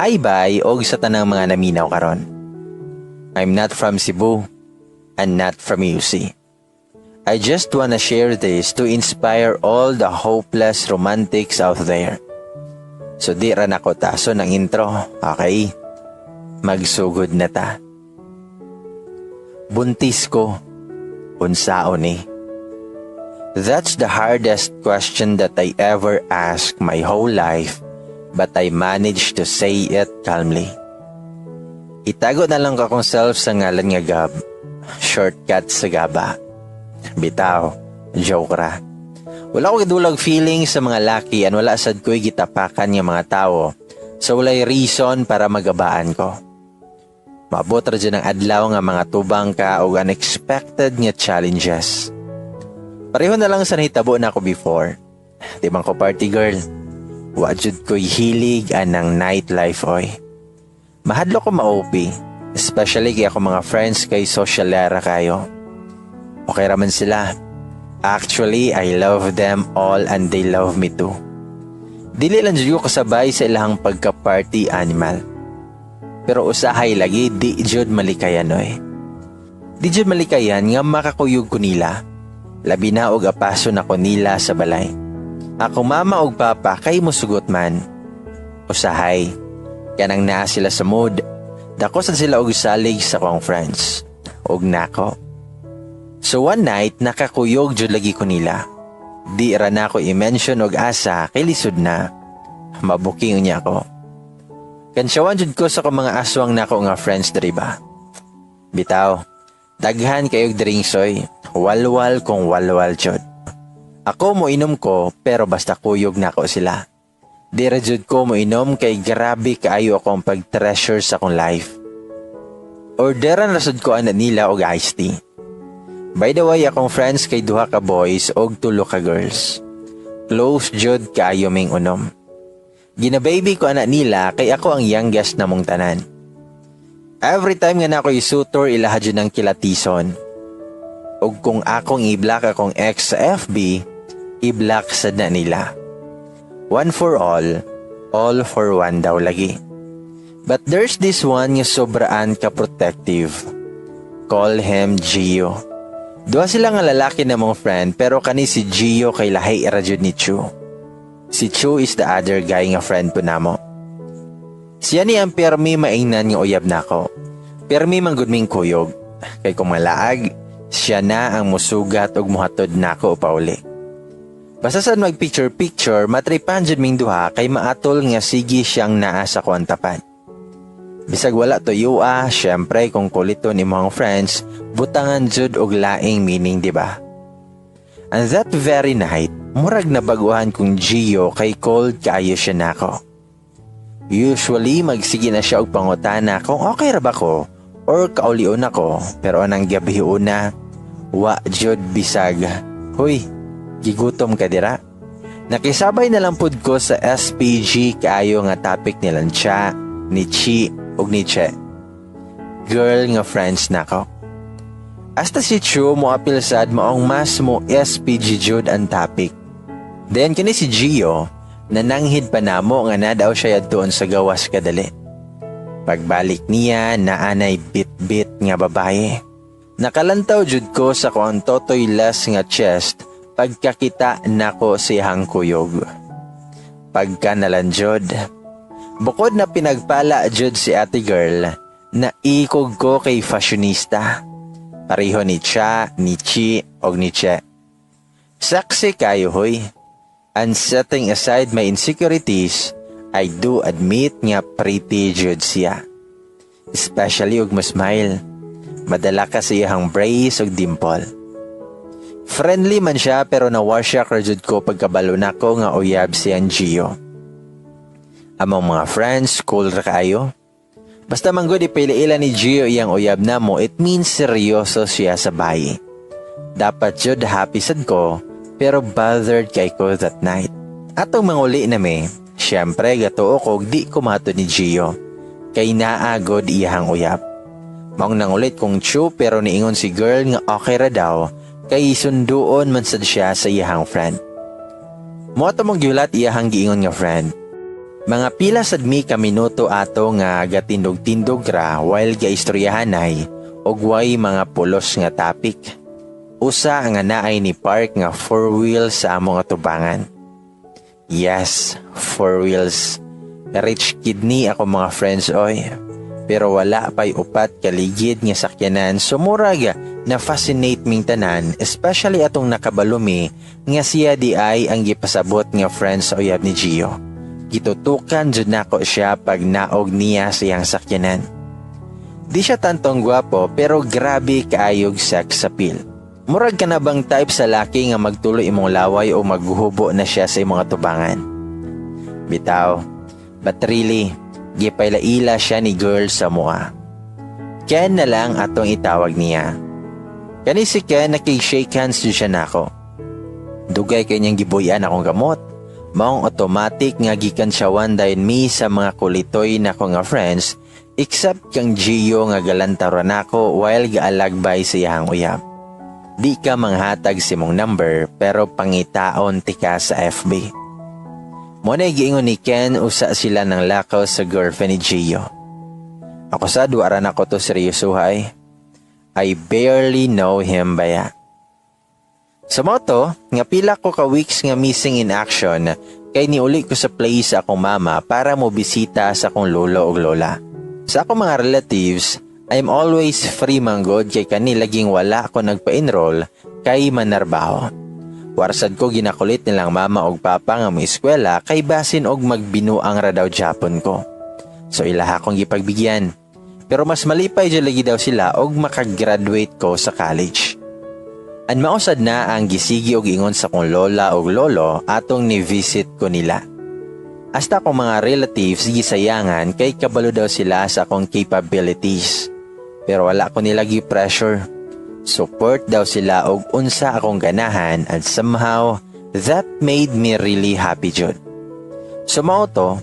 Hi bye og sa tanang mga naminaw karon. I'm not from Cebu and not from UC. I just wanna share this to inspire all the hopeless romantics out there. So di ra nako taso ng intro, okay? Magsugod na ta. Buntis ko. Unsaon ni? That's the hardest question that I ever asked my whole life, but I managed to say it calmly. Itago na lang akong self sa ngalan nga Gab. Shortcut sa Gaba. Bitaw, joke ra. Wala ko gidulag feeling sa mga laki and wala sad ko'y gitapakan nga mga tao. So walay reason para magabaan ko. Maabot ra dyan ang adlaw nga mga tubang ka og unexpected nga challenges. Pareho na lang sa nahitabo na ako before. Di man ko party girl. Wa jud ko'y hilig anang nightlife, oy. Mahadlok ko ma-OP, especially kay ako mga friends kay socialera kayo. Okay raman sila. Actually, I love them all and they love me too. Dili lang jud ko kasabay sa ilahang pagka-party animal. Pero usahay lagi di jud malikayan, oy. Di jud malikayan nga makakuyog ko nila. Labi na og apaso na ko nila sa balay. Ako mama og papa kay musugot man. Usahay, kanang naa sila sa mood. Dako sad sila og salig sa akong friends. Og nako. So one night, nakakuyog jud lagi ko nila. Di ra na ako i-mention og asa kay lisod na. Mabuking niya ako. Kantsawan jud ko sa akong mga aswang nako nga friends diri ba. Bitaw, daghan kayog drinks, oy. Walwal kung walwal jud. Ako, mo inom ko pero basta kuyog nako sila. Di ra jud ko mo inom kay grabe kaayo akong pag-treasure sa akong life. Orderan ra sad ko ana nila og iced tea. By the way, akong friends kay duha ka boys og tulo ka girls. Close jud kaayo ming unom. Gina-baby ko ana nila kay ako ang youngest namong tanan. Every time nga nako suitor, ilaha jud ng kilatison. Og kung akong i-block akong ex sa FB, i-block sad na nila. One for all for one daw lagi. But there's this one nga sobraan ka protective. Call him Gio. Duha sila nga lalaki na mong friend pero kani si Gio kay lahi ra jud ni Chu. Si Chu is the other guy nga friend po namo. Siya ni ang permi maingnan nga uyab nako. Permi man gud ming kuyog. Kay kung malaag, siya na ang musugat og muhatod nako pauli. Basta sad mag picture picture, matripan jud ming duha kay maatol nga sige siyang naa sa kuan tapad. Bisag wala tuyua, syempre kung kuliton imong friends, butangan jud og laing meaning, di ba? And that very night, murag nabaguhan kong Gio kay cold kaayo siya nako. Usually magsige na siya og pangutana kung okay ra ba ko or kaulion ako, pero anang gabi una, wa jud bisag, "Huy, gigutom ka dira?" Nakisabay na lang pud ko sa SPG kaayo nga topic nilang Cha, ni Chi ug ni Che. Girl nga friends nako. Hasta si Chu mo apil sad, maong mas mo SPG jud ang topic. Then kini si Gio, nananghid pa namo nga na daw siya yadtoon sa gawas kadali. Pagbalik niya, naanay bit-bit nga babae. Nakalantaw jud ko sa kuang totoy less nga chest pagkakita nako siyang kuyog. Pagka nalanjod. Bukod na pinagpala jud si ate girl, naikog ko kay fashionista. Pareho ni Cha, ni Chi, og ni Che. Sexy kayo, hoy. And setting aside my insecurities, I do admit nga pretty jud siya. Especially og smile. Madala ka sa iyang brace og dimple. Friendly man siya pero na-warsyak ra jud ko pagkabalo nako nga uyab siyang Gio. Among mga friends, cool ra kaayo. Basta man gud ipili-ila ni Gio iyang uyab namo, it means seryoso siya sa bayi. Dapat jud happy sad ko, pero bothered kay ko that night. Atong manguli nami, syempre gatuo ko di ko mahatod ni Gio. Kay naagod iyahang uyab. Maong nangulit kong Chu pero niingon si girl nga okay ra daw kay sunduon man sad siya sa iyahang friend. Mo ato mong gihulat iyahang giingon nga friend. Mga pila sad mi ka minuto ato nga gatindog-tindog ra while gaistoryahanay og way mga pulos nga topic. Usa nga naay ni park nga four wheels sa among atubangan. Yes, four wheels. Rich kid ni ako, mga friends, oy. Pero wala pa'y upat kaligid nga sakyanan, so murag na fascinate ming tanan, especially atong nakabalo mi nga siya di ay ang gipasabot nga friend sa uyab ni Gio. Gitutukan jud nako siya pag naog niya sa iyang sakyanan. Di siya tantong gwapo pero grabe kaayog sex appeal. Murag ka na bang type sa laki nga magtulo imong laway o maghubo na siya sa imong atubangan. Bitaw, but really, gipaila-ila siya ni girl sa mua. Ken na lang atong itawag niya. Kani si Ken, nakig-shake hands jud siya nako. Dugay kay niyang gibuyan akong gamot. Maong automatic nga gikansyawan dayon mi sa mga kulitoy nako nga friends, except kang Gio nga galantaron nako while gaalagbay sa iyang uyab. Di ka manghatag sa imong number pero pangitaon tika sa FB. Mo na giingon ni Ken, usa sila ng lakaw sa girlfriend ni Gio. Ako sad, wara nako to seryosohay. I barely know him baya. Sa mao to, nga pila ko ka weeks nga missing in action kay niuli ko sa place sa akong mama para mo bisita sa akong lolo ug lola. Sa akong mga relatives, I'm always free manggod kay kani laging wala ako nagpa-enroll kay manarbaho. Wa ra sad ko ginakulit nilang mama og papa nga mo eskwela kay basin og magbinuang ra daw japon ko. So ilaha akong gipagbigyan. Pero mas malipay jud lagi daw sila og makagraduate ko sa college. An mao sad na ang gisigi og ingon sa kong lola og lolo atong ni-visit ko nila. Hasta akong mga relatives gisayangan kay kabalo daw sila sa akong capabilities. Pero wala ko nila gi-pressure. Support daw sila og unsa akong ganahan, and somehow that made me really happy jud. So mao to,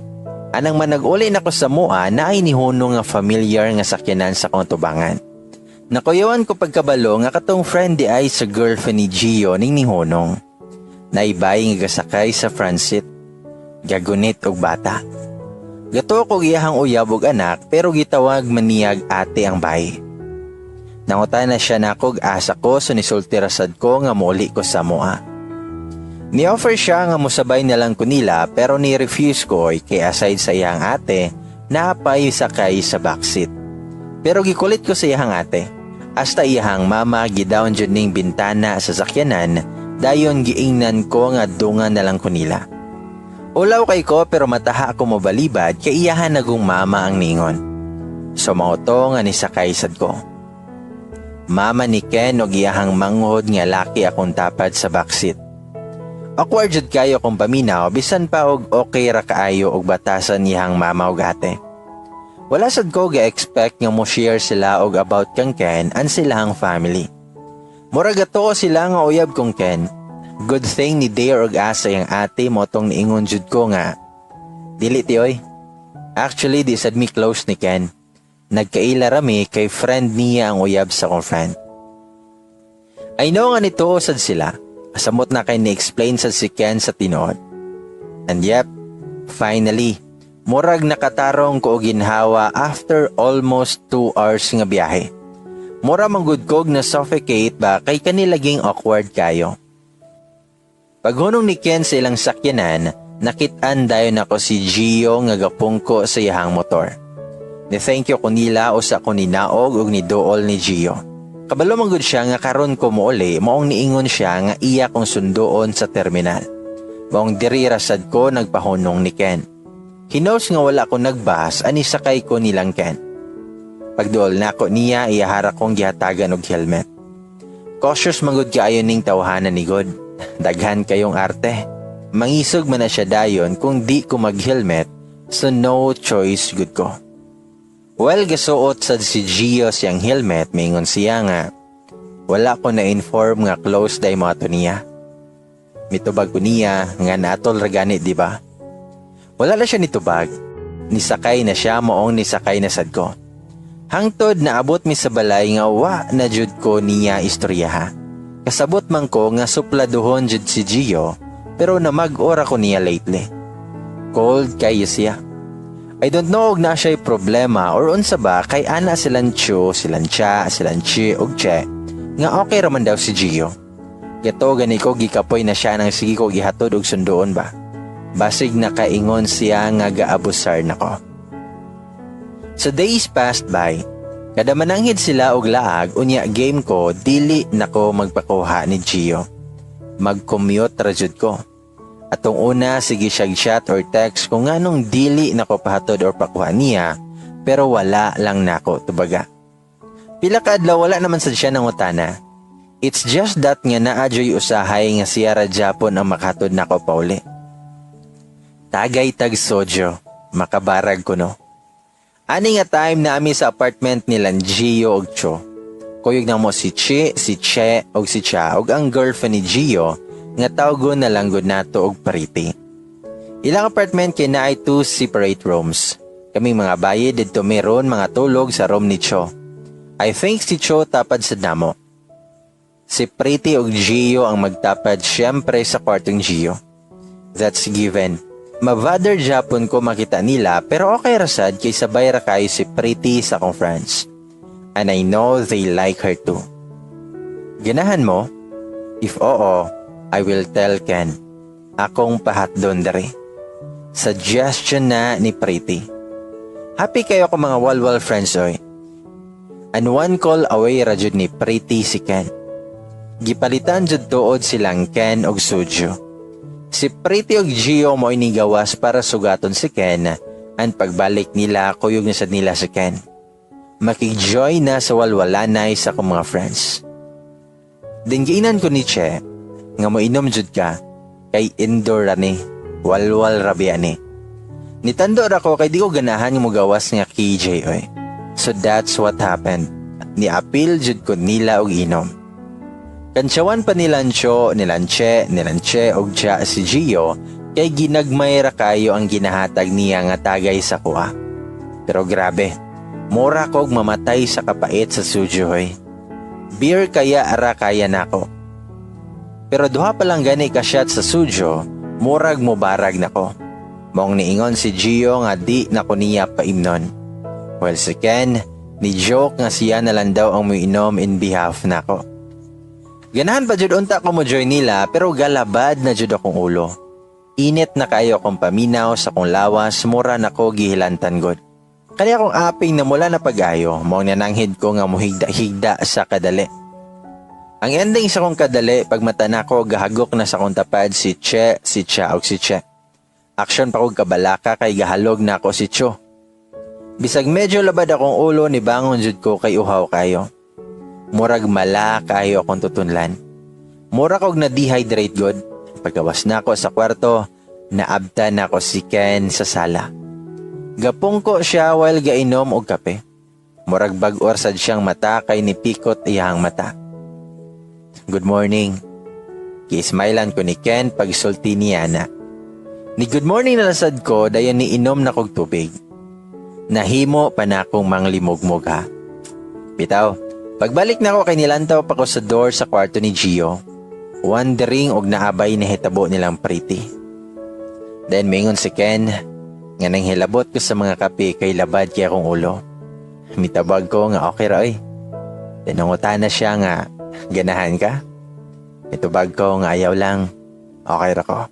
anang manag-uli nako sa mua, naay nihunong nga familiar nga sakyanan sa akong tubangan. Nakuyawan ko pagkabalo nga katong friend di ay sa girlfriend ni Gio ning nihunong. Naibay nga gasakay sa front seat. Gagunit og bata. Gato ko iyahang uyab og anak pero gitawag man niyag ate ang bay. Nangutan na siya nakog asa ko, so nisulti rasad ko nga muuli ko sa mua. Ni-offer siya nga musabay na lang ko nila pero ni-refuse ko kay aside sa iyang ate, naapay sakay sa backseat. Pero gikulit ko sa iyang ate. Hasta iyang mama gidown jud ning bintana sa sakyanan, dayon giingnan ko nga dungan na lang ko nila. Ulaw kay ko pero mataha ako mobalibad kay iyahan nagong mama ang ningon. So mao to nga nisakay sad ko. Mama ni Ken og iyahang manghod nga laki akong tapad sa backseat. Awkward jud kayo kung paminaw bisan pa og okay ra kaayo og batasan iyang mama og ate. Wala sad ko ga-expect nga mo share sila og about kang Ken and silahang family. Mura gato sila nga uyab kong Ken. Good thing ni dare og asa yang ate, mao tong niingon jud ko nga, "Dili, tiyoy. Actually, di sad mi close ni Ken. Nagkaila rami kay friend niya ang uyab sa kong friend." I know nga nito sad sila. Samot na kay ni-explain sad si Ken sa tinuod. And yep, finally, murag nakatarong ko og ginhawa after almost 2 hours nga biyahe. Mura man gud kog na suffocate ba kay kanilaging awkward kayo. Paghunong ni Ken sa ilang sakyanan, nakit-an dayon ako si Gio nga gapungko sa iyahang motor. Ni thank you ko nila, usa ko ninaog og niduol ni Gio. Kabalo man gud siya nga karon ko mouli, maong niingon siya nga iya kong sunduon sa terminal. Maong diri rasad ko nagpahunong ni Ken. He knows nga wala ko nagbas ani sakay ko nilang Ken. Pagduol nako niya, iyahara kong gihatagan og helmet. Cautious man gud kaayo ning tawhana ni God. Daghan kayong arte. Mangisog man na siya dayon kung di ko mag-helmet, so no choice gud ko. Well, gasuot sad si Gio siyang helmet, mingon siya nga, "Wala ko na-inform nga close day mo ato niya." Mitubag ko niya nga, "Naatol ra gani, di ba?" Wala na siya nitubag. Nisakay na siya, maong nisakay na sad ko. Hangtod naabot mi sa balay nga wa na jud ko niya istoryaha. Kasabot man ko nga supladuhon jud si Gio pero namag-ora ko niya lately. Cold kayo siya. I don't know og naa siya problema or unsa ba kay ana silang Chu, silang Cha, silang Chi og Che nga okay raman daw si Gio. Gato gani ko, gikapoy na siya nang sige ko gihatod og sunduon ba. Basig nakaingon siya nga gaabusar nako. So days passed by. Kada mananghid sila og laag, unya game ko, dili nako magpakuha ni Gio. Mag-commute ra jud ko. Atong una, sige siya chat or text kung nganong dili nako pahatod or pakuha niya, pero wala lang nako tubaga. Pila ka adlaw, wala naman sad siya nangutana. It's just that nga naa juy usahay nga siya ra japon ang makahatod nako pauli. Tagay tag soju, makabarag ko, no. Ani nga time naa mi sa apartment nila Gio og Cho. Kuyog namo si Chi, si Che og si Cha og ang girlfriend ni Gio nga tawgon na lang gud nato og Pretty. Ilang apartment kay naay two separate rooms. Kaming mga bayi didto meron mga tulog sa room ni Cho. I think si Cho tapad sa namo. Si Pretty og Gio ang magtapad syempre sa kwartong Gio. That's given. Mabother japon ko makita nila, pero okay ra sad kay sabay ra kayo si Pretty sa akong friends. And I know they like her too. Ganahan mo? If oo, I will tell Ken. Akong pahatdon dere. Suggestion na ni Pretty. Happy kayo ko mga walwal friends oy. And one call away ra jud ni Pretty si Ken. Gipalitan jud tuod silang Ken og Sujo. Si Pretty og Gio mo inigawas para sugaton si Ken and pagbalik nila, kuyog na sad nila si Ken. Makig-join na sa walwalanay sa akong mga friends. Then giingnan ko ni Che nga moinom jud ka kay indoor ra ni, walwal ra biya ni. Nitando ra ko kay di ko ganahan nga mogawas nga KJ oy. So that's what happened. Ni-apil jud ko nila og inom. Kantsawan pa nilancho, nilanche, nilanche og Cha si Gio kay ginagmay ra kayo ang ginahatag niya nga tagay sa kuha. Pero grabe, mura kog mamatay sa kapait sa suju hoy. Beer kaya ara kaya nako. Pero duha pa lang gani ka shot sa sujo, murag mobarag nako. Maong niingon si Gio nga di nako niya paimnon. Well, si Ken, ni joke nga siya na lang daw ang muinom in behalf nako. Ganahan pa jud unta ko mo join nila pero galabad na jud akong ulo. Init na kayo akong paminaw sa akong lawas, mura nako gihilantan god. Kani akong aping na mula na pag-ayo, mao nananghid ko nga muhigda-higda sa kadali. Ang ending sa akong kadali, pagmata nako, gahagok na sa akong tapad si Che, si Cha ug si Che. Action pa kog kabalaka kay gahalog na ako si Cho. Bisag medyo labad akong ulo, nibangon jud ko kay uhaw kayo. Murag mala kayo akong tutunlan. Mura kog na dehydrate god. Paggawas nako sa kwarto, naabta nako si Ken sa sala. Gapungko siya while gainom og kape. Murag bag-o sad siyang mata kay nipikot iyang mata. "Good morning." Gi-smilean ko ni Ken pagsulti niya na. Ni good morning na lasad ko, dayon ni inom na kog tubig. Nahimo pa na akong manglimugmog ha. Bitaw, pagbalik na ako kay nilantaw pa ko sa door sa kwarto ni Gio. Wondering og naabay ni hitabo nilang Pretty. Then mingon si Ken nga nang hilabot ko sa mga kape kay labad kay akong ulo. Mitabag ko nga okay ra oy. Then nangutana siya nga ganahan ka? Mitubag ko nga ayaw lang. Okay ra ko.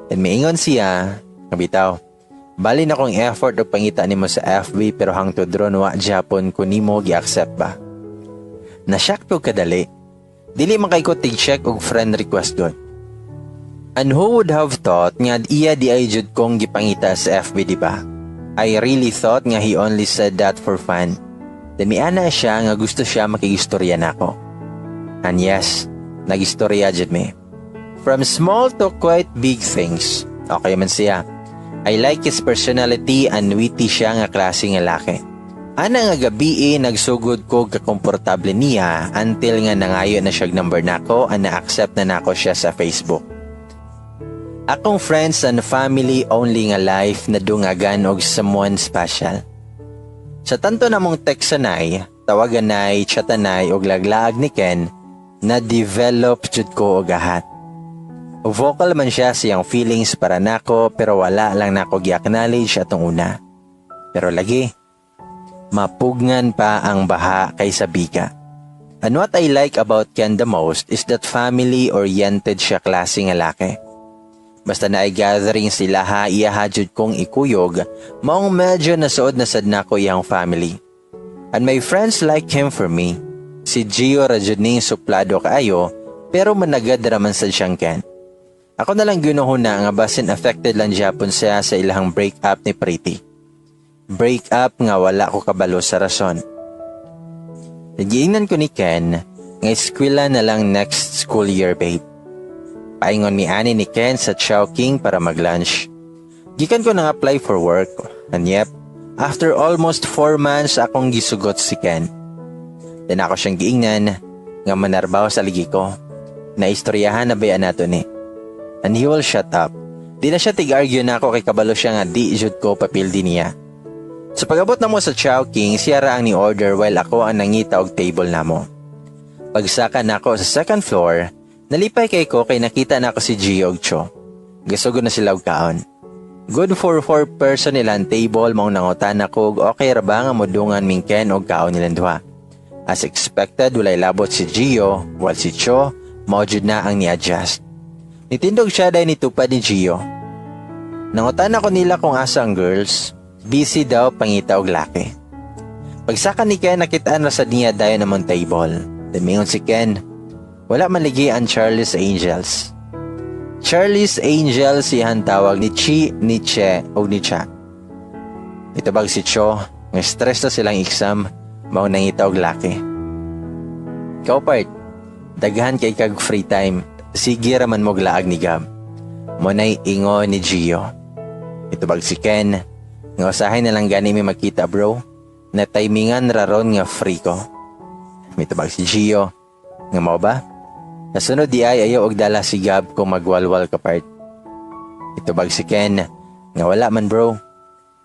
Then miingon siya nga bitaw, bali na kong effort og pangita nimo sa FB pero hangtod ron wa japon ko nimo gi-accept ba. Na-shock ko kadali. Dili man kay ko tig-check og friend request god. And who would have thought nga iya di ay jud kong gipangita sa FB, di ba? I really thought nga he only said that for fun. Then miana siya nga gusto siya makigistorya nako. And yes, nagistorya jud mi. From small to quite big things. Okay man siya. I like his personality and witty siya nga klase nga laki. Ana nga gabi nagsugod ko kakomportable niya until nga nangayo na siya number nako and na-accept na nako siya sa Facebook. Akong friends and family only nga life na dungagan og someone special. Sa tanto namong text sanay, tawaganay, chatanay og laglaag ni Ken, na develop jud ko og ahat. Vocal man siya sa iyang feelings para nako, pero wala lang nako gi-acknowledge atong una. Pero lagi, mapugngan pa ang baha kaysa biga. And what I like about Ken the most is that family-oriented siya klase nga laki. Basta naay gathering sila ha, iya jud kong ikuyog, maong medyo nasuod na sad nako iyang family. And my friends like him for me. Si Gio ra jud ning suplado kaayo, pero managad raman sad siyang Ken. Ako na lang ginuhuna nga basin affected lang gyapon siya sa ilahang break up ni Pretty. Break up nga wala ko kabalo sa rason. Nagiingnan ko ni Ken nga eskwela na lang next school year, babe. Paingon mi ani ni Ken sa Chowking para mag-lunch. Gikan ko nang apply for work. And yep, after almost 4 months akong gisugot si Ken. Then ako siyang giingnan nga manarbaho sa ligi ko. Naistoryahan na ba nato ni? And he will shut up. Di na siya tig-argue nako kay kabalo siya nga di jud ko papildi niya. Sa pag-abot namo sa Chowking, siya ra ang ni-order while ako ang nangita og table namo. Pagsaka nako sa second floor, nalipay kay ko kay nakita nako si Gio og Cho. Gasugod na sila og kaon. Good for four person ilang table, maong nangutan ako og okay ra ba nga mudungan ming Ken og kaon nilang duha. As expected, walay labot si Gio, while si Cho mao jud na ang ni-adjust. Nitindog siya dahil nitupad ni Gio. Nangutan ako nila kung asa ang girls. Busy daw pangita og laki. Pagsaka ni Ken, nakitaan ra sad niya dayon among table. Miingon si Ken, "Wala man lagi ang Charlie's Angels." Charlie's Angels iyang tawag ni Chi, ni Che o ni Cha. Itubag si Cho, nga stress na silang exam, mao nangita og laki. "Ikaw part, daghan kay kag free time, sige raman mo laag ni Gab." Mao nay ingon ni Gio. Itubag si Ken, nga usahay na lang gani mi magkita, bro, na timingan raron nga free ko. Mitubag si Gio, nga mao ba? Kasunod di ay ayaw og dala si Gab kung magwalwal ka part. Itubag si Ken, nga wala man, bro.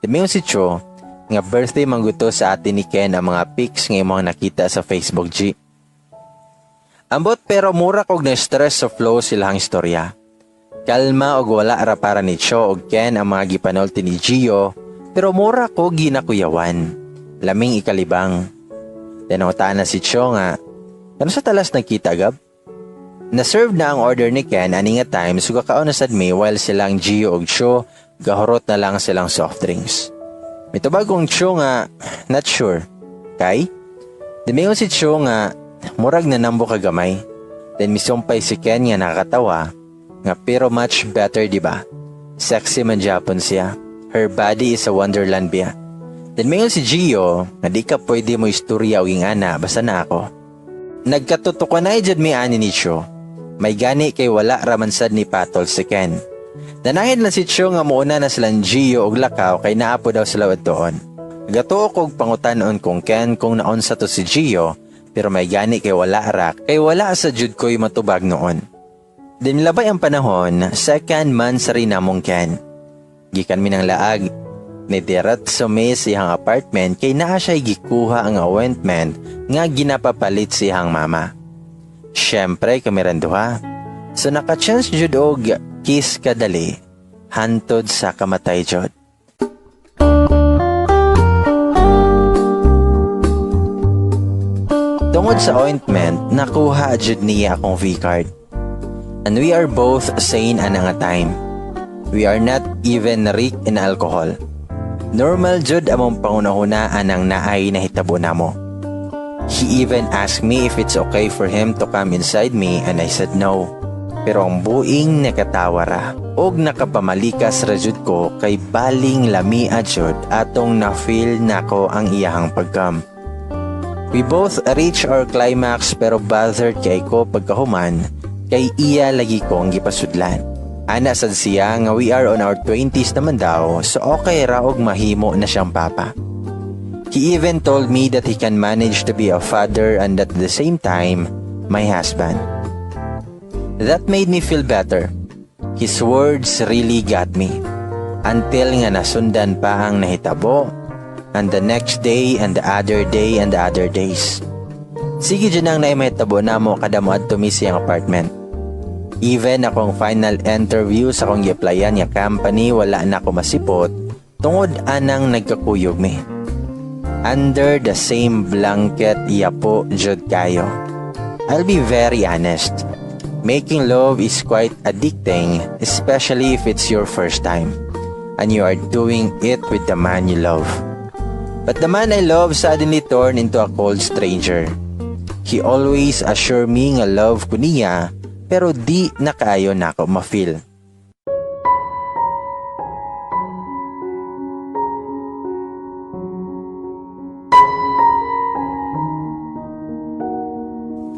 Miingon si Cho, nga birthday mangguto sa atin ni Ken ang mga pics nga imong nakita sa Facebook, G. Ambot, pero mura kog na stress sa flow silang istorya. Kalma og wala ra para ni Cho og Ken ang mga gipanulti ni Gio, pero mura ko ginakuyawan. Laming ikalibang. Tinangutan na si Cho nga, "Kanus-a ta last nagkita, Gab?" Na-serve na ang order ni Ken ani nga time, so kakaon na sad mi while silang Gio og Cho gahurot na lang silang soft drinks. Mitubag kong Cho nga, "Not sure. Kay?" Miingon si Cho nga, "Murag na nambo ka gamay." Then misumpay si Ken nga nakakatawa, nga pero much better, di ba? Sexy man japon siya. Her body is a wonderland biya. Then miingon si Gio nga di ka pwede mo istorya og ingana basta na ako. Nagkatutukan na jud mi ani ni Cho. May gani kay wala raman sad ni patol si Ken. Nanangid lang si Cho nga muuna na silang Gio og lakaw kay naapo daw sila doon. Gatuo kog pangutan-on kong Ken kung naunsa to si Gio, pero may gani kay wala sa jud ko'y matubag noon. Dinlabay ang panahon, second month sa rin namong Ken. Gikan mi ng laag, ni diretso mi sa iyang apartment kay naa siya'y gikuha ang ointment nga ginapapalit sa iyang mama. Siyempre kami ran duha. So naka-chance jud og kiss kadali hantod sa kamatay jud. Tungod sa ointment, nakuha jud niya akong V-card. And we are both sane ana nga time. We are not even rich in alcohol. Normal jud among pangunahuna anang naay nahitabo namo. He even asked me if it's okay for him to come inside me and I said no. Pero ang buing nakatawa ra og nakapamalikas ra jud ko kay baling lamia jud atong na-feel nako ang iyahang pagkam. We both reach our climax, pero bothered kay ko pagkahuman kay iya lagi ko ang gipasudlan. Ana sad siya nga we are on our 20s naman daw, so okay ra og mahimo na siyang papa. He even told me that he can manage to be a father and at the same time, my husband. That made me feel better. His words really got me. Until nga nasundan pa ang nahitabo, and the next day and the other day and the other days. Sige dyan ang naimahitabo namo kada mo adto mi siyang apartment. Even akong final interview sa akong gi-applyan nga company, wala na ako masipot tungod anang nagkakuyog mi. Under the same blanket yapo jud kayo. I'll be very honest. Making love is quite addicting, especially if it's your first time and you are doing it with the man you love. But the man I love suddenly turned into a cold stranger. He always assure me nga love ko niya, pero di na kaayo nako ma-feel.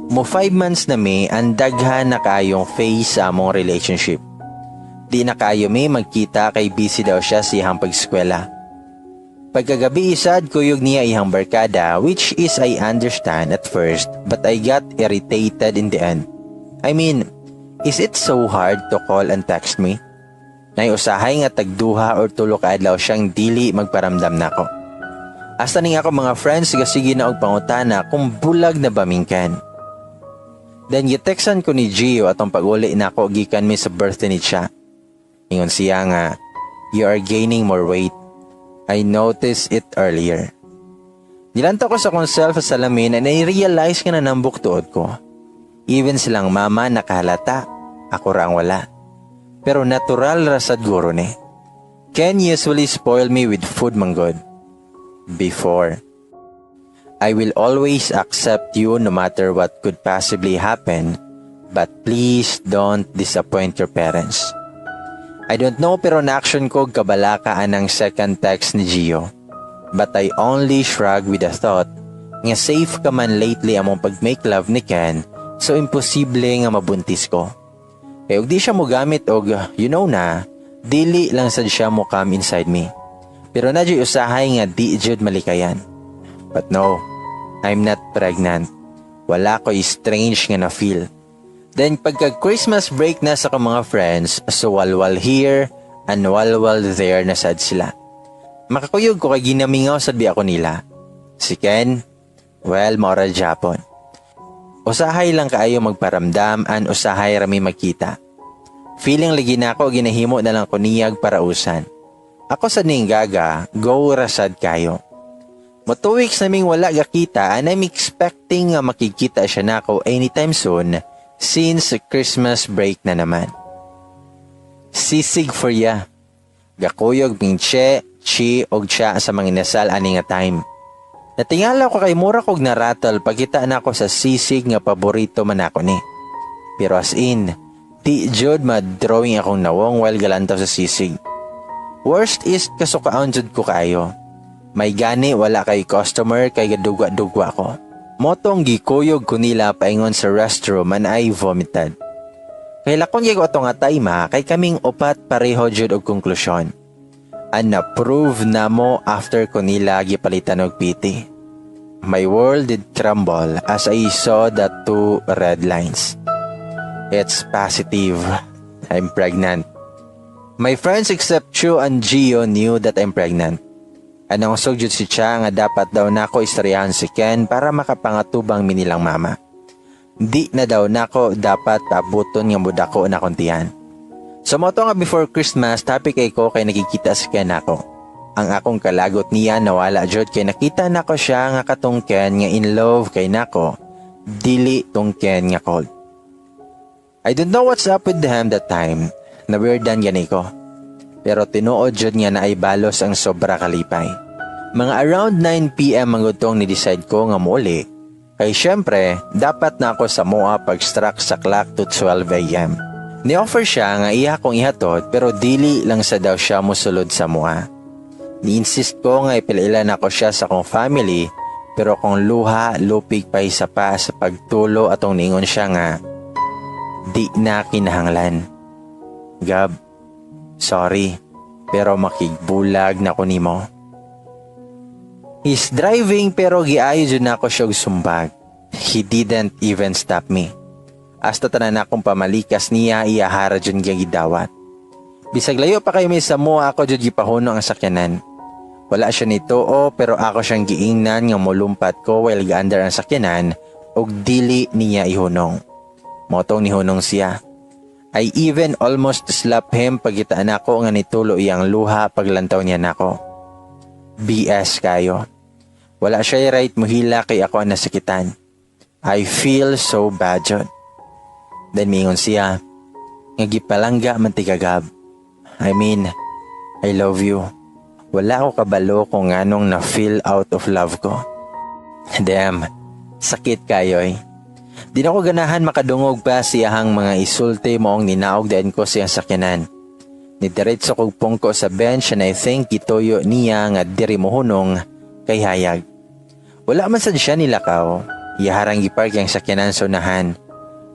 Mo 5 months na mi, ang daghan na kaayong phase sa among relationship. Di na kaayo mi magkita kay busy daw siya sa iyang pag-eskwela. Pagkagabi isad, kuyog niya iyang barkada, which is I understand at first, but I got irritated in the end. I mean, is it so hard to call and text me? Nay usahay nga tagduha or tulo ka adlaw siyang dili magparamdam nako. Hasta ning ako mga friends gasige na og pangutana kung bulag na ba ming Ken. Then gitextan ko ni Gio atong pag-uli nako gikan mi sa birthday ni siya. Ingon siya nga, "You are gaining more weight. I noticed it earlier." Nilantaw ko sa akong self sa salamin and I realize nga nanambok tuod ko. Even silang mama nakahalata, ako ra ang wala. Pero natural ra sad guro ni. Ken usually spoil me with food manggod. Before. I will always accept you no matter what could possibly happen, but please don't disappoint your parents. I don't know, pero na-action ko kabalaka anang second text ni Gio. But I only shrug with the thought nga safe ka man lately among pag-make love ni Ken, so imposible nga mabuntis ko. Kay og di siya mo gamit og you know na, dili lang sad siya mo come inside me. Pero na usahay nga di jud malikayan. But no, I'm not pregnant. Wala ko strange nga na feel. Then pagka Christmas break na sa akong mga friends, so walwal here and walwal there na sad sila. Makakuyog ko kay ginamingaw sad bi ako nila. Si Ken, well, moral Japon. Usahay lang kaayo magparamdam and usahay rami magkita. Feeling lagi na ako ginahimo na lang ko niyag parausan. Ako sa ning gaga, go rasad kayo. Mo 2 weeks naming wala gakita and I'm expecting nga makikita siya nako anytime soon since Christmas break na naman. Sisig for ya. Gakuyog ming Che, Chi og Cha sa mga inasal ani nga time. Natingala ko kay mura kog narattle pagkita nako sa sisig nga paborito man ako ni. Pero as in, di jud ma-drawing akong nawong while galantaw sa sisig. Worst is kasukaon jud ko kaayo. May gani wala kay customer kay gadugwa-dugwa ko. Motong gikuyog ko nila paingon sa restroom and I vomited. Kay lakon ko ato nga time kay kaming upat pareho jud og konklusyon. And na-prove namo after ko nila gipalitan og PT. My world did crumble as I saw the two red lines. It's positive. I'm pregnant. My friends except Chu and Gio knew that I'm pregnant. Anong jud si Cha nga dapat daw nako istoryahan si Ken para makapangatubang mi nilang mama. Di na daw nako dapat abuton nga mudako na kuntian. So mo nga before Christmas, happy kay ko kay nakikita si Ken nako. Ang akong kalagot niya nawala jud kay nakita nako siya nga katong Ken nga in love kay nako, dili tong Ken nga cold. I don't know what's up with him that time. Na weirdan gani ko. Pero tinuod jud nga naay balos ang sobra kalipay. Mga around 9 p.m. ang gutong ni-decide ko nga muuli. Kay syempre, dapat na ako sa MOA pag-struck sa clock to 12 a.m. Ni-offer siya nga iya kong ihatod, pero dili lang sa daw siya musulod sa MOA. Ni-insist ko nga ipilailan ako siya sa akong family, pero kung luha lupig pa isa pa sa pagtulo atong ningon siya nga di na kinahanglan. "Gab, sorry, pero makigbulag na ko nimo." He's driving pero giayo jud nako siya og sumbag. He didn't even stop me. Hasta tanan akong pamalikas niya, iyahara jud nga gidawat. Bisag layo pa kayo may samo, ako jud gipahunong ang sakyanan. Wala siya nituo, pero ako siyang giingnan nga molumpat ko while gaandar ang sakyanan ug dili niya ihunong. Motong nihunong siya. I even almost slapped him pagkita nako nga nitulo iyang luha paglantaw niya nako. BS kaayo. Wala siya right muhilak kay ako ang nasakitan. I feel so bad jud. Then miingon siya nga gipalangga man tika, Gab. I mean, I love you. Wala ko kabalo kung nganong na feel out of love ko. Damn, sakit kaayo eh. Di na ko ganahan makadungog pa sa iyahang mga isulti, maong ninaog dayon ko sa iyang sakyanan. Nidiretso kog pungko sa bench and I think gituyo niya nga diri mohunong kay hayag. Wala man sad siya nilakaw. Iyaharang gipark ang sakyanan sa unahan.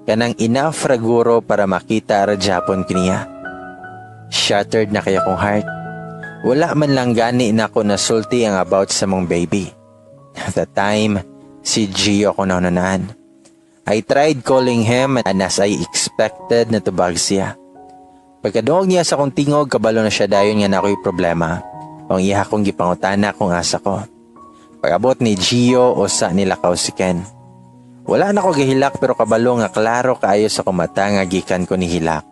Kanang enough raguro para makita ra japon kaniya. Shattered na kaayo akong heart. Wala man lang gani na ako nasulti ang about sa among baby. At that time, si Gio ako nahunahunaan. I tried calling him and as I expected, natubag siya. Pagkadungog niya sa akong tingog, kabalo na siya dayon nga naa ko'y problema. Ang iya akong gipangutana kung asa ko. Pag-abot ni Gio, usa nilakaw si Ken. Wala na ko gihilak pero kabalo nga klaro kaayo sa akong mata nga gikan ko nihilak.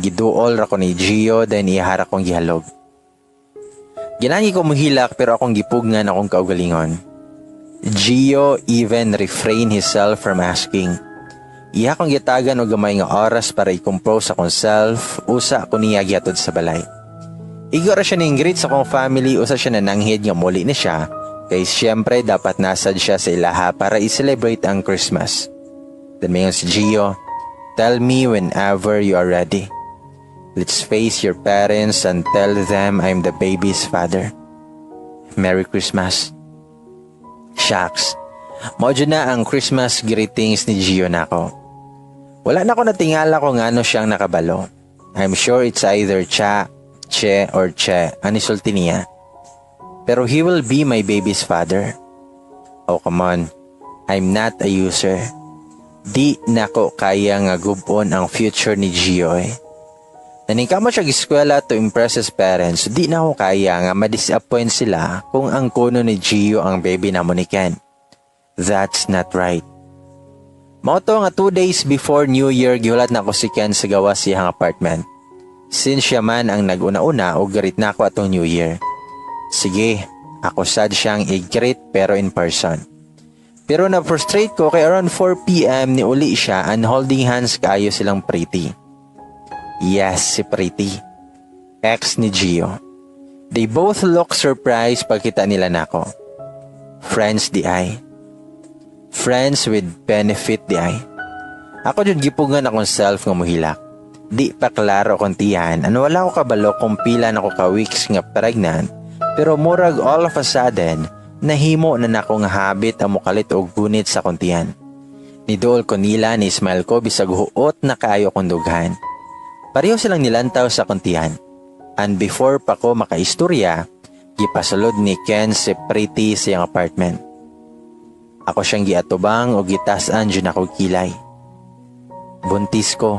Giduol ra ko ni Gio, then iyahara kong gihalog. Ganahan ko muhilak pero akong gipugngan akong kaugalingon. Gio even refrained himself from asking. Iya kong gitagan og gamay nga oras para i-compose akong self, usa ko niya gihatod sa balay. Igo ra siya ning greet sa akong family, usa siya nananghid nga muli ni siya, kay siyempre dapat nasad siya sa ilaha para i-celebrate ang Christmas. Then miingon si Gio, "Tell me whenever you are ready. Let's face your parents and tell them I'm the baby's father. Merry Christmas." Shucks. Mao na ang Christmas greetings ni Gio nako. Wala na ko natingala kung ano siyang nakabalo. I'm sure it's either cha, che, or che ang isulti niya. Pero he will be my baby's father. Oh, come on. I'm not a user. Di nako kaya nga gub-on ang future ni Gio eh. Naningkamot siya eskwela to impress his parents. Di na ako kaya nga ma-disappoint sila kung angkonon ni Gio ang baby namo ni Ken. That's not right. Mao to nga 2 days before New Year, gihulat nako si Ken sa gawas siyang apartment. Since siya man ang nag-una-una og greet nako atong New Year. Sige, ako sad siyang i-greet pero in person. Pero na-frustrate ko kay around 4 p.m. ni uli siya and holding hands kaayo silang Pretty. Yes, si Pretty. Ex ni Gio. They both look surprised pagkita nila nako. Friends diay. Friends with benefit diay. Ako jud gipugngan akong self nga muhilak. Di pa klaro akong tiyan ano, wala ko kabalo kung pila na ko ka weeks nga pregnant, pero murag all of a sudden nahimo na nako nga habit ang mukalit og gunit sa akong tiyan. Niduol ko nila, ni smile ko bisag huot na kaayo kong dughan. Pareho silang nilantaw sa akong tiyan. And before pa ko makaistorya, gipasulod ni Ken si Pretty sa iyang apartment. Ako siyang giatubang o gitasan jud ako kilay. Buntis ko.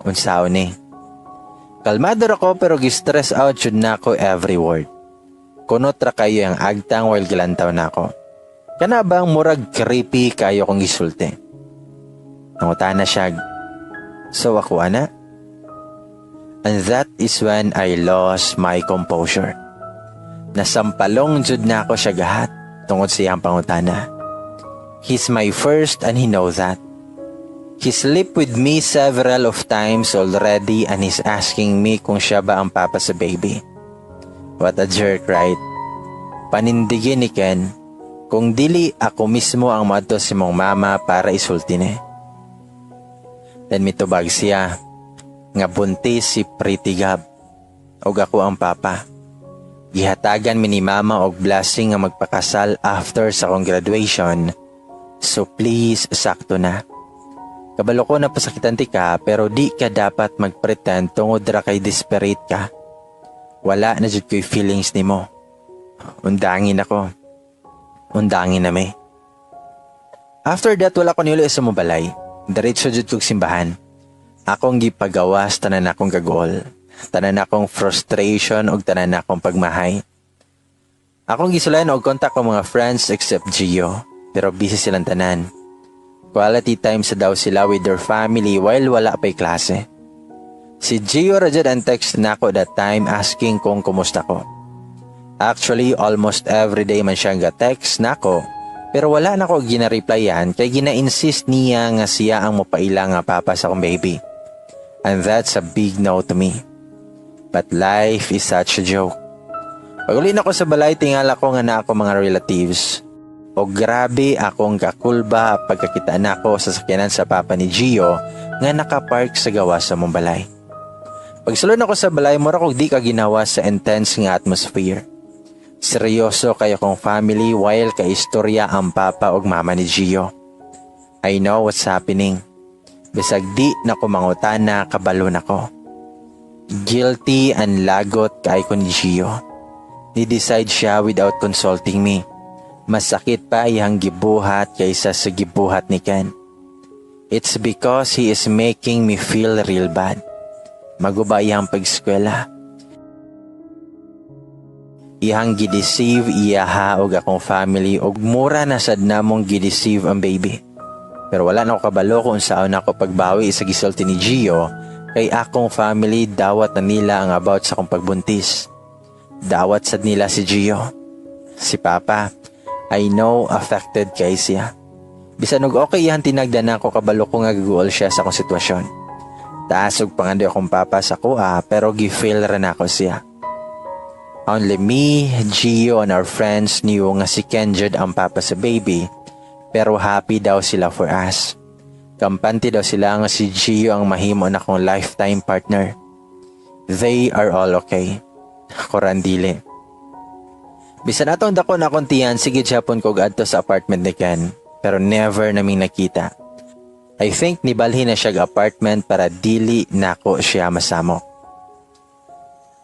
Unsaon ni? Kalmado ra ko pero gi-stress out jud nako every word. Kunot ra kaayo ang agtang while gilantaw nako. Kana bang murag creepy kaayo kong gisulti. Nangutana siya, "So ako ana?" And that is when I lost my composure. Nasampalong jud nako siya gahat tungod sa iyang pangutana. He's my first and he knows that. He slept with me several of times already and he's asking me kung siya ba ang papa sa baby. What a jerk, right? Panindigin ni Ken, kung dili ako mismo ang moadto sa imong mama para isulti ni. Then mitubag siya nga buntis si Pretty, Gab. Og ako ang papa. Gihatagan mi ni mama og blessing nga magpakasal after sa akong graduation. So please, sakto na. Kabalo ko na pasakitan ti ka pero di ka dapat magpretend tungod ra kay desperate ka. Wala na jud ko'y feelings nimo. Undangin ako. Undangin na mi. After that, wala ko niuli sa mobalay. Diretso jud kog simbahan. Akong gipagawas tanan akong kagol. Tanan akong frustration ug tanan akong pagmahay. Akong gisulayan og contact ko mga friends except Gio, pero busy silang tanan. Quality time sa daw sila with their family while wala pa'y klase. Si Gio ra jud ang text nako that time asking kung kumusta ko. Actually, almost everyday man siya nga text nako pero wala na ko gina-replyan kay gina-insist niya nga siya ang mopaila nga papa sa akong baby. And that's a big no to me. But life is such a joke. Pag-uli nako sa balay, tingala ko nga naa akong mga relatives. O grabe akong kakulba pagkakita nako sa sakyanan sa papa ni Gio nga nakapark sa gawas sa among balay. Pagsulod nako sa balay, mura kog di kaginhawa sa intense nga atmosphere. Seryoso kaayo akong family while kaistorya ang papa ug mama ni Gio. I know what's happening. Bisag di na ko mangutana, kabalo na ko. Guilty and lagot kay ko ni Gio. Ni-decide siya without consulting me. Masakit pa iyang gibuhat kaysa sa gibuhat ni Ken. It's because he is making me feel real bad. Maguba iyang pag-eskwela. Iyang gideceive iyaha og akong family og mura na sad namong gideceive ang baby. Pero wala na ko kabalo kung unsaon ako pagbawi sa gisulti ni Gio kay akong family dawat na nila ang about sa akong pagbuntis. Dawat sad nila si Gio. Si Papa, I know affected kay siya. Bisan og okay iyang tinagdan ako, kabalo ko nga gaguol siya sa akong sitwasyon. Taas og pangandoy akong papa sa kuha pero gi-fail ra nako siya. Only me, Gio and our friends knew nga si Ken jud ang papa sa baby, pero happy daw sila for us. Kampante daw sila nga si Gio ang mahimo na akong lifetime partner. They are all okay. Ako ra ang dili. Bisan atong dako na akong tiyan, sige japon ko adto sa apartment ni Ken pero never naming nakita. I think nibalhin na siya apartment para dili nako siya masamok.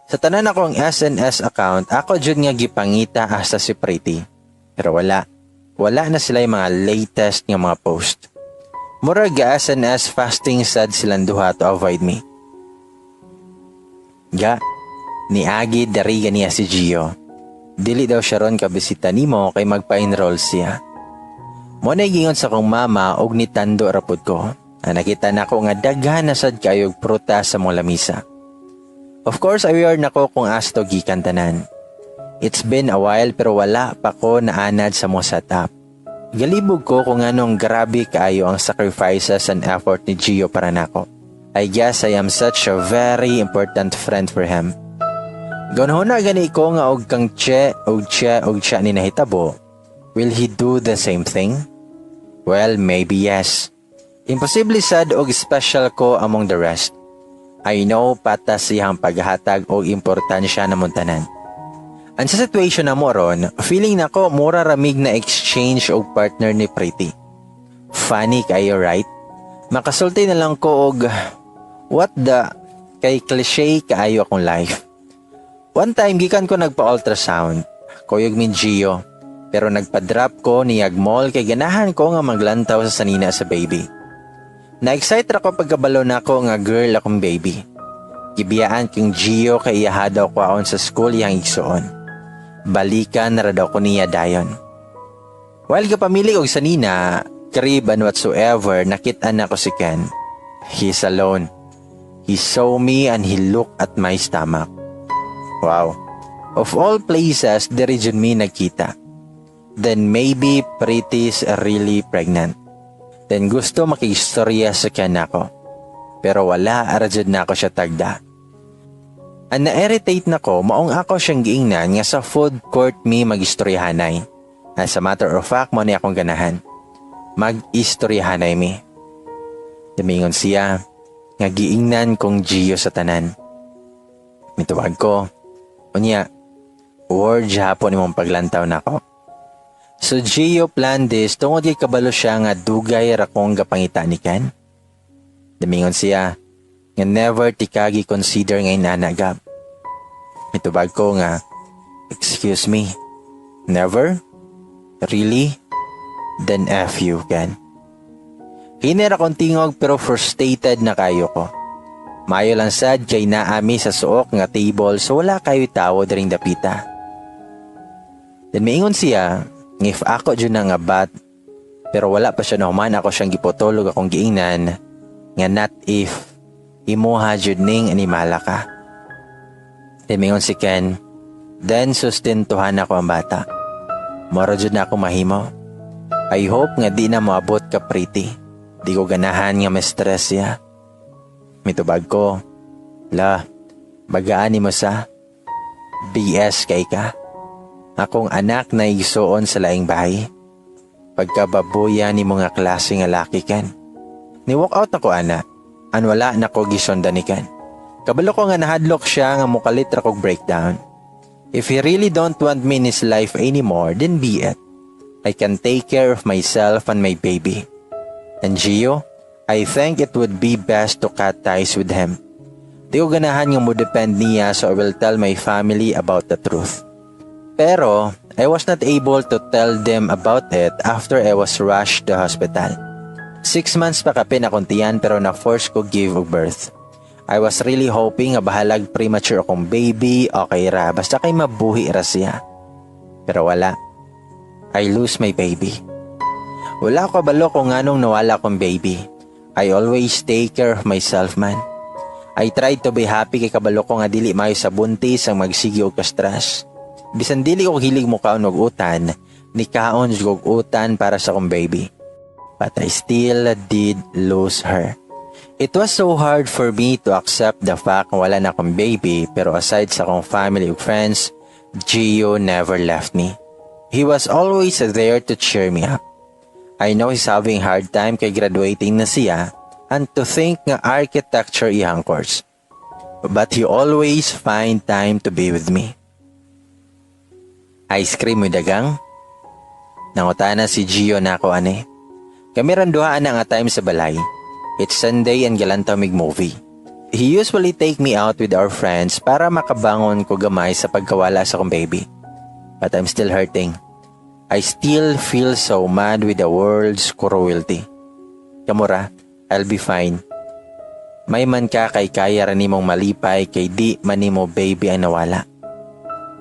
Sa tanan akong SNS account, ako jud nga gipangita hasta si Pretty. Pero wala. Wala na sila yung mga latest nga mga post. Murag ga SNS fasting sad silang duha to avoid me. Ga, niagi dari ganiya si Gio. Dili daw siya ron kabisita nimo kay magpa-enroll siya. Mao na gingon sa akong mama og nitando ra pud ko. Ah, nakita nako nga daghan na sad kayog prutas sa mong lamisa. Of course, aware na ko kung asa to gikan tanan. It's been a while pero wala pa ko naanad sa mo setup. Galibog ko kung anong grabe kaayo ang sacrifices and effort ni Gio para nako. I guess I am such a very important friend for him. Ganhuna gani ko nga og kang che og che og siya ni nahitabo. Will he do the same thing? Well, maybe yes. Imposible sad og special ko among the rest. I know patas siyang paghatag og importansya namong tanan. Ang sa situation na mo ron, feeling nako mura ramig na exchange og partner ni Pretty. Funny kayo, right? Makasulti na lang ko og what the kay cliche kaayo akong life. One time gikan ko nagpa-ultrasound. Kuyog mi ni Gio. Pero nagpa-drop ko niyag mall kay ganahan ko nga maglantaw sa sanina sa baby. Na-excite ra ko pagkabalo nako nga girl akong baby. Gibiyaan kong Gio kay iyaha daw kwaon sa school iyang igsuon. Balikan ra daw ko niya dayon. While gapamili og sanina, crib and whatsoever, nakita nako si Ken. He's alone. He saw me and he looked at my stomach. Wow. Of all places, diri jud mi nagkita. Then maybe Pretty's really pregnant. Then gusto makistorya sa Ken nako. Pero wala ra jud nako siya tagda. Ang na-irritate nako maong ako siyang giingnan nga sa food court mi magistoryahanay. As a matter of fact, mao ni akong ganahan. Mag-istoryahanay mi. Miingon siya nga giingnan kong Gio sa tanan. Mitubag ko. Unya, word hapon imong paglantaw nako. So Gio planned this tungod kay kabalo siya nga dugay ra kong gapangita ni Ken. Miingon siya nga never tika gi-consider nga inana, Gab. Mitubag ko nga, "Excuse me, never? Really? Then F you, Ken." Hinay ra kong tingog pero frustrated na kayo ko. Mayo lang sad kay naa mi sa suok nga table so wala kayo tawo diring dapita. Then miingon siya nga if ako jud na nga bat, pero wala pa siya nahuman ako siyang giputol ug akong giingnan nga not if Imuha jud ning animala ka. Miingon si Ken, "Then sustentuhan ako ang bata. Mao ra jud na ako mahimo. I hope nga di na moabot ka Pretty. Di ko ganahan nga ma-stress siya." Mitubag ko, "La, bagaan mo sa BS kay ka. Akong anak na igsuon sa laing bahay. Pagkababuya ni mga klase nga laki, Ken." Ni walk out nako ana. An wala na ko gisundan ni Ken. Kabalo ko nga nahadlok siya nga mukalit ra kog breakdown. If he really don't want me in his life anymore, then be it. I can take care of myself and my baby. And Gio, I think it would be best to cut ties with him. Di ko ganahan nga mo depend niya, so I will tell my family about the truth. Pero I was not able to tell them about it after I was rushed to hospital. 6 months pa kapin akong tiyan pero na-force ko give og birth. I was really hoping nga bahalag premature akong baby, okay ra, basta kay mabuhi ra siya. Pero wala. I lose my baby. Wala ko kabalo kung nganong nawala akong baby. I always take care of myself man. I tried to be happy kay kabalo ko nga dili maayo sa buntis ang magsigi og ka-stress. Bisan dili ko hilig mo kaon og utan, ni kaon og utan para sa akong baby. But I still did lose her. It was so hard for me to accept the fact nga wala na akong baby, pero aside sa akong family ug friends, Gio never left me. He was always there to cheer me up. I know he's having hard time kay graduating na siya and to think nga architecture iyang course. But he always find time to be with me. "Ice cream mo dagang?" Nangutana si Gio nako ani. Kami rang duha na nga time sa balay. It's Sunday and galantaw mig movie. He usually take me out with our friends para makabangon ko gamay sa pagkawala sa akong baby. But I'm still hurting. I still feel so mad with the world's cruelty. Kamura, I'll be fine. May man ka kay kaya ra nimong malipay kay di man nimo baby ang nawala.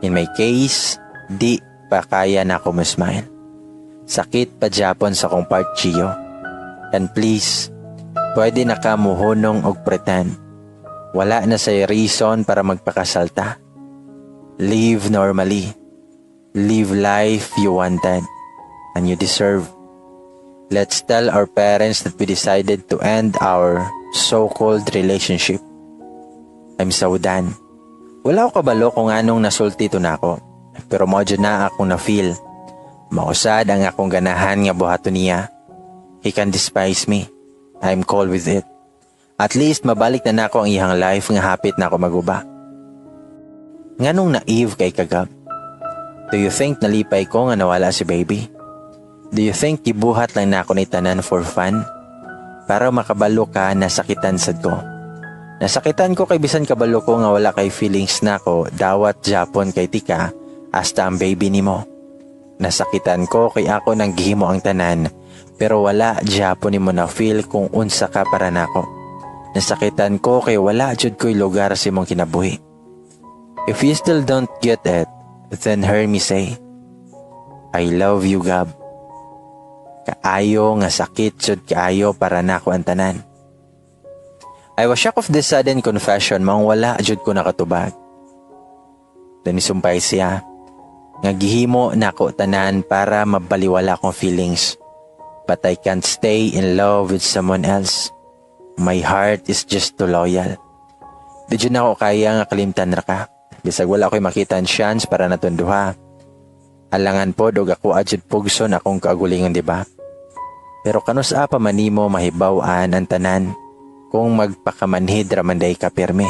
In my case, di pa kaya na ako smile. Sakit pa gyapon sa akong part, Gio. And please, pwede na ka muhunong og pretend. Wala na say reason para magpakasal ta. Live normally. Live life you wanted and you deserve. Let's tell our parents that we decided to end our so-called relationship. I'm so done. Wala ko kabalo kung anong nasulti to nako. Pero mao na akong na-feel. Mao sad ang akong ganahan nga buhaton niya. He can despise me. I'm cool with it. At least mabalik na nako ang iyang life nga hapit na ako maguba. Nganong naive kay ka, Gab? Do you think nalipay ko nga nawala si baby? Do you think gibuhat lang nako ni tanan for fun? Para makabalo ka, nasakitan sad ko. Nasakitan ko kay bisan kabalo ko nga wala kay feelings nako, dawat gyapon kay tika hasta ang baby nimo. Nasakitan ko kay ako nang gihimo ang tanan pero wala gyapon nimo na feel kung unsa ka para nako. Nasakitan ko kay wala jud ko'y lugar sa imong kinabuhi. If you still don't get it, then hear me say, I love you, Gab. Kaayo nga sakit jud kaayo para nako ang tanan. I was shocked of this sudden confession, maong wala jud ko nakatubag. Then nisumpay siya nga gihimo nako tanan para mabaliwala akong feelings. But I can't stay in love with someone else. My heart is just too loyal. Di jud nako kaya nga kalimtan ra ka. Bisag wala ko'y makita ang chance para natong duha. Alangan pod og ako jud pugson akong kaugalingon, di ba? Pero kanus-a pa man nimo mahibaw-an ang tanan kung magpakamanhid ra man day ka pirmi?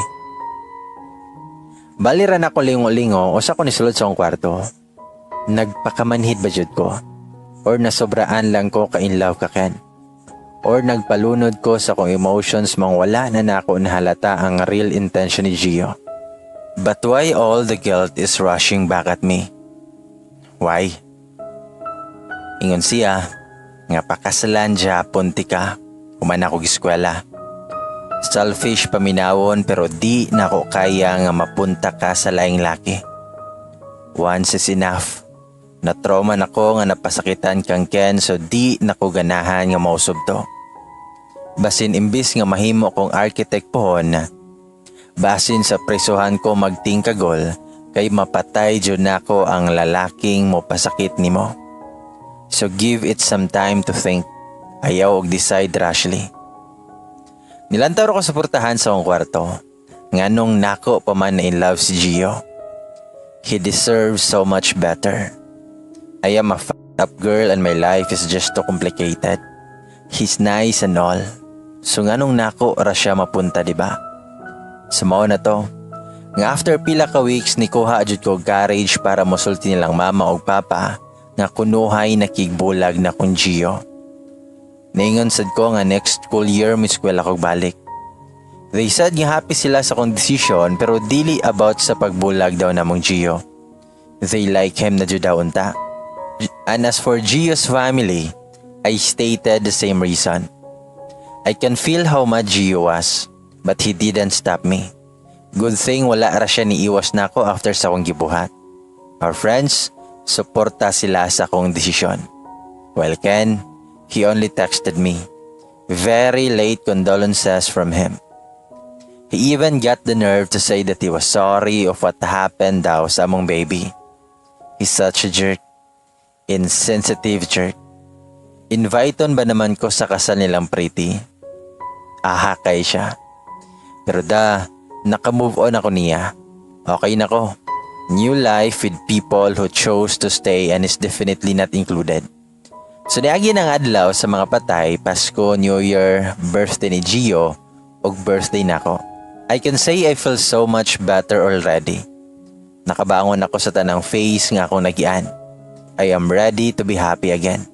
Bali ra nako lingo-lingo usa ko nisulod sa akong kwarto. Nagpakamanhid ba jud ko? Or nasobraan lang ko ka in love ka Ken? Or nagpalunod ko sa akong emotions maong wala na nako nahalata ang real intention ni Gio? But why all the guilt is rushing back at me? Why? Ingon siya nga pakasalan gyapon tika human ako eskwela. Selfish paminawon, pero di nako kaya nga mapunta ka sa laing laki. Once is enough. Na-trauma nako nga napasakitan kang Ken, so di nako ganahan nga mausob to. Basin imbis nga mahimo kong architect pohon, basin sa presuhan ko magtingkagol kay mapatay jud nako ang lalaking mopasakit nimo. So give it some time to think. Ayaw og decide rashly. Nilantaw ko sa portahan sa akong kwarto. Nganong nako pa man na in love si Gio. He deserves so much better. I am a fucked up girl and my life is just too complicated. He's nice and all. So nganong nako ra siya mapunta, di ba? So mao na to. Nga after pila ka weeks, nikuha jud ko courage para mosulti nilang mama og papa nga kunuhay nakigbulag na kong Gio. Niingon sad ko nga next school year mi-eskwela kog balik. They said nga happy sila sa akong decision pero dili about sa pagbulag daw namong Gio. They like him na jud daw unta. And as for Gio's family, I stated the same reason. I can feel how mad Gio was, but he didn't stop me. Good thing wala ra siya niiwas nako after sa akong gibuhat. Our friends, suporta sila sa akong desisyon. Well, Ken, he only texted me. Very late condolences from him. He even got the nerve to say that he was sorry of what happened daw sa among baby. He's such a jerk. Insensitive jerk. Invite-on ba naman ko sa kasal nilang Pretty? Aha kay siya. Pero da, naka-move on ako niya. Okay na ko. New life with people who chose to stay and is definitely not included. So niagi ng adlaw sa mga patay, Pasko, New Year, birthday ni Gio, ug birthday nako. I can say I feel so much better already. Nakabangon ako sa tanang phase nga akong nagian. I am ready to be happy again.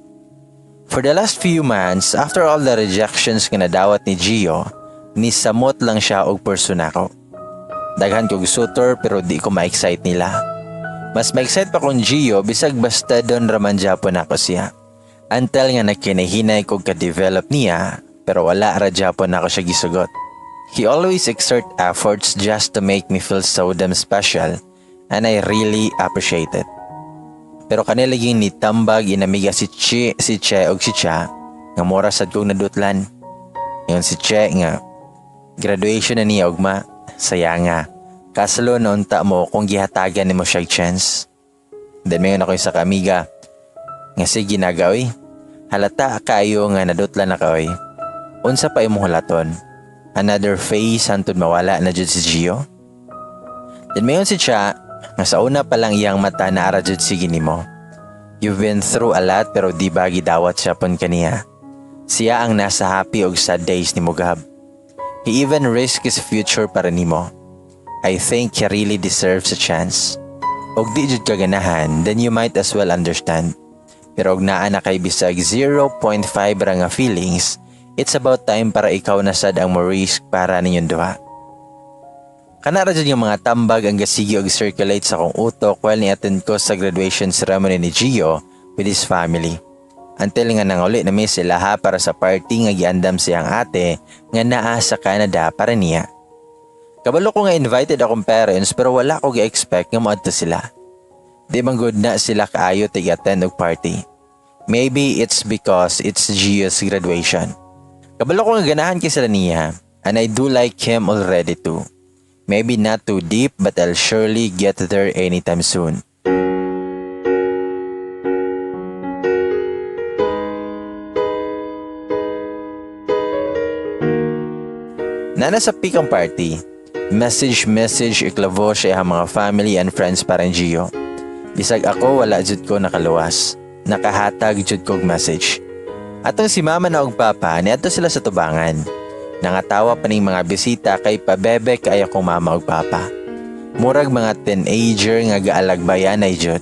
For the last few months, after all the rejections nga nadawat ni Gio, nisamot lang siya og pursue nako. Daghan kog suitor pero di ko ma-excite nila. Mas ma-excite pa kong Gio bisag basta doon raman japon ako siya. Until nga nagkinahinay kog ka-develop niya pero wala ra japon ako siya gisugot. He always exert efforts just to make me feel so damn special and I really appreciate it. Pero kanila laging nitambag inamiga si Chi, si Che og si Cha nga mura sad kong nadutlan. Ingon si Che nga graduation na niya ugma, saya nga. Kasalo na unta mo kung gihatagan nimo siya chance. Then mayon ako sa kamiga nga sige nagaoy. Halata kaayo nga nadutlan na kaoy. Unsa pa imong hulaton? Another phase hantod mawala na jud si Gio? Then mayon si Cha nga sa una pa lang iyang mata na ara jud sige nimo. You've been through a lot pero di ba gidawat siya pon kaniya. Siya ang nasa happy og sad days ni Mugab. He even risked his future para nimo. I think he really deserves a chance. Og di jud ka ganahan, then you might as well understand. Pero og naa na kay bisag 0.5 ra nga feelings, it's about time para ikaw na sad ang mo risk para ninyong duha. Kana ra jud nga mga tambag ang gasigi og circulate sa akong utok while ni-attend ko sa graduation ceremony ni Gio with his family. Until nga nanguli na mi sila ha para sa party nga giandam siyang ate nga naa sa Canada para niya. Kabalo ko nga invited akong parents pero wala ko gi-expect nga moadto sila. Di man gud na sila kaayo tig-attend og party. Maybe it's because it's Gio's graduation. Kabalo ko nga ganahan kay sila niya and I do like him already too. Maybe not too deep, but I'll surely get there anytime soon. Nana sa pikang party, message message iklavo siya ang mga family and friends para Gio. Bisag ako, wala jud ko nakaluwas. Nakahatag jud kog message. Atong si mama na og papa niadto sila sa tubangan. Nangatawa pa ning mga bisita kay pabebe kay akong mama og papa. Murag mga teenager nga gaalagbayan ay jud.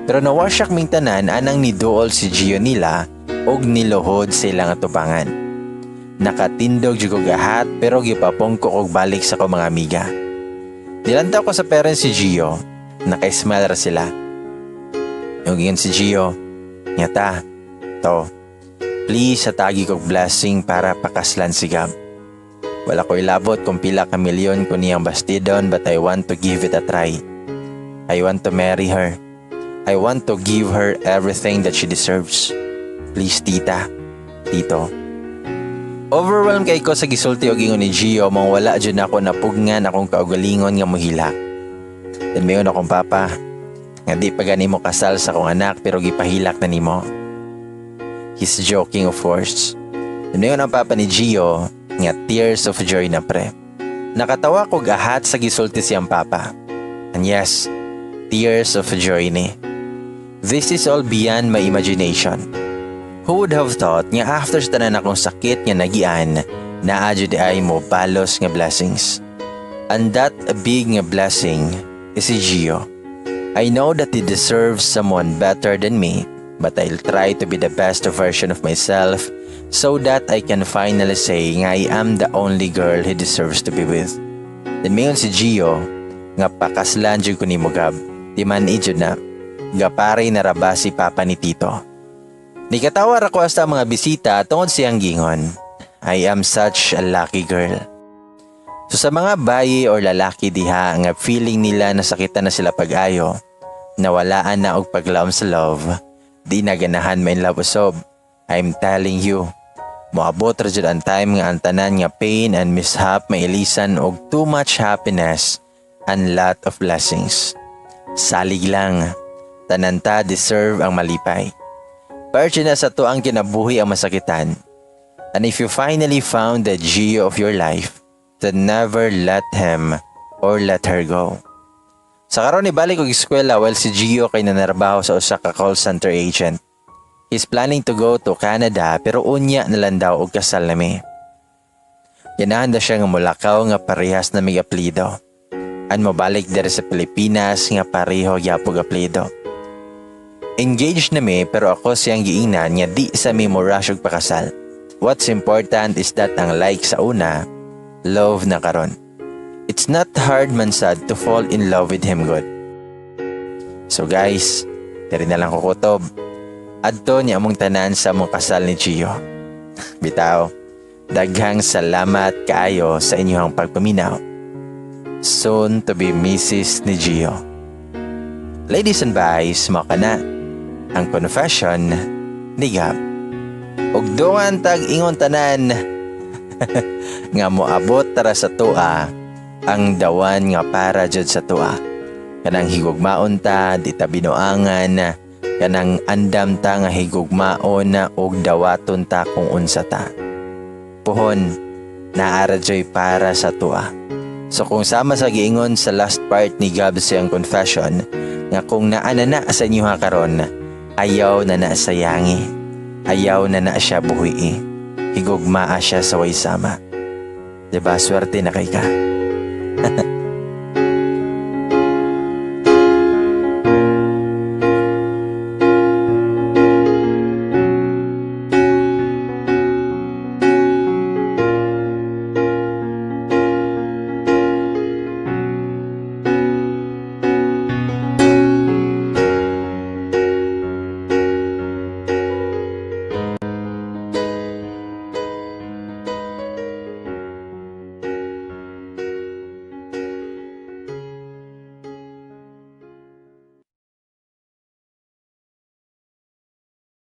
Pero nawasyak ming tanan anang niduol si Gio nila og niluhod sila nga tubangan. Nakatindog jud kog ahat pero gipapungko kog balik sa akong mga amiga. Nilantaw ko sa parents si Gio, naka-smile ra sila. Yung ingon si Gio, "Ngata, to, please hatagi kog blessing para pakaslan si Gab. Wala ko ilabot kung pila ka milyon ko niyang bastidon, but I want to give it a try. I want to marry her. I want to give her everything that she deserves. Please, tita, tito." Overwhelmed kay ko sa gisulti og ingon ni Gio, maong wala jud nako napugngan akong kaugalingon nga mohilak. Then miingon akong papa nga di pa gani mo kasal sa akong anak pero gipahilak na nimo. He's joking, of course. Then miingon ang papa ni Gio nga tears of joy na, pre. Nakatawa ko gahat sa gisulti siyang papa. And yes, tears of joy ni. This is all beyond my imagination. Who would have thought nga after sa tanan akong sakit nga nagian, naa jud ay mo balos nga blessings? And that big nga blessing is si Gio. I know that he deserves someone better than me, but I'll try to be the best version of myself so that I can finally say nga I am the only girl he deserves to be with. Then miingon si Gio nga pakaslan jud ko nimo, Gab. Timan-i jud na. Gapari na ra ba si papa ni Tito? Nikatawa ra ko hasta ang mga bisita tungod siyang giingon. I am such a lucky girl. So sa mga bayi or lalaki diha nga feeling nila nasakitan na sila pag-ayo, nawalaan na og paglaom sa love, di na ganahan ma-in love usob. I'm telling you, moabot ra jud ang time nga ang tanan nga pain and mishap mailisan og too much happiness and lot of blessings. Salig lang, tanan ta deserve ang malipay. Parte na sa atoang kinabuhi ang masakitan. And if you finally found the Gio of your life, then never let him or let her go. Sa karon nibalik og eskwela while si Gio kay nanarbaho sa usa ka call center agent. He's planning to go to Canada pero unya na lang daw og kasal nami. Ganahan na siya nga mulakaw nga parehas na mig apelyido. And mobalik diri sa Pilipinas nga pareho gyapon apelyido. Engaged na mi pero ako siyang giingnan nga di sa mi mo rush og pakasal. What's important is that ang like sa una, love na karon. It's not hard man sad to fall in love with him gud. So guys, diri na lang ko kutob. Adto niya among tanan sa among kasal ni Gio. Bitaw, daghang salamat kaayo sa inyong pagpaminaw. Soon to be Mrs. ni Gio. Ladies and guys, mao kana ang confession ni Gab. Ug dungan tag ingon tanan nga moabot tara sa tua ang the one nga para jud sa tua. Kanang higugmaon ta, di ta binuangan, kanang andam ta nga higugmaon na ug dawaton ta kung unsa ta. Puhon, naa ra juy para sa tua. So kung sama sa giingon sa last part ni Gab siyang confession, nga kung naa na na sa inyo karon, ayaw na na sayangi. Ayaw na na siya buhi. Higugmaa siya sa way sama. Diba, swerte na kay ka.